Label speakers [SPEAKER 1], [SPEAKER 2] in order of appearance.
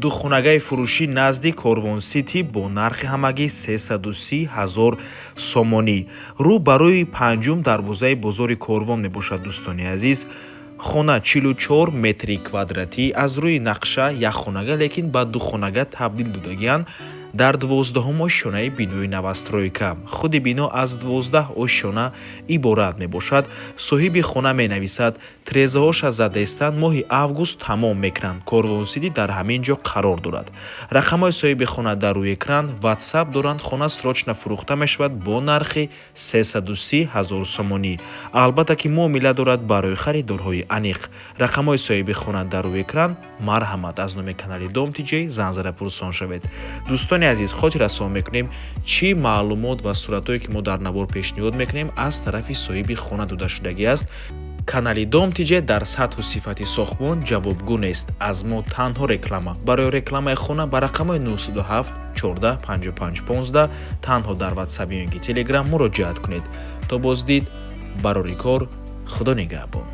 [SPEAKER 1] Духонагаи фурӯшӣ назди Корвон Сити бо нархи ҳамагӣ 330 ҳазор сомонӣ. Рӯ ба рӯи панҷум дарвозаи бозори Корвон мебошад, дӯстони азиз. Хона 44 метри квадратӣ, аз рӯи нақша якхонага, лекин ба духонага табдил додагианд, дар 12-ҳум ошёнаи бинои новостройка. Худи бино аз 12 ошёна иборат мебошад. Соҳиби хона менависад, трезаҳоша задаистанд, моҳи август тамом мекунанд. Корвонсити дар ҳамин ҷо қарор дорад. Рақамҳои соҳиби хона дар рӯи экран, Ватсап доранд. Хона срочно фурӯхта мешавад бо нархи 330 ҳазор сомонӣ. Албатта ки муомила дорад барои харидорҳои аниқ. Рақамҳои соҳиби хона дар рӯи экран. Марҳамат, аз номи канали Дом Тиҷей занг зада пурсон шавед. Дӯстони азиз, хотиррасон мекунем, чӣ маълумот ва суратҳое ки мо дар навор пешниҳод мекунем, аз тарафи соҳиби хона додашудагӣ аст. Канали Дом Тиҷе дар сатҳу сифати сохтмон ҷавобгӯ нест. Аз мо танҳо реклама. Барои рекламаи хона ба рақамҳои 907 14 55 15 танҳо дар Ватсап ё ин ки Телеграм муроҷиат кунед. То боздид, барори кор, Худо нигаҳбон.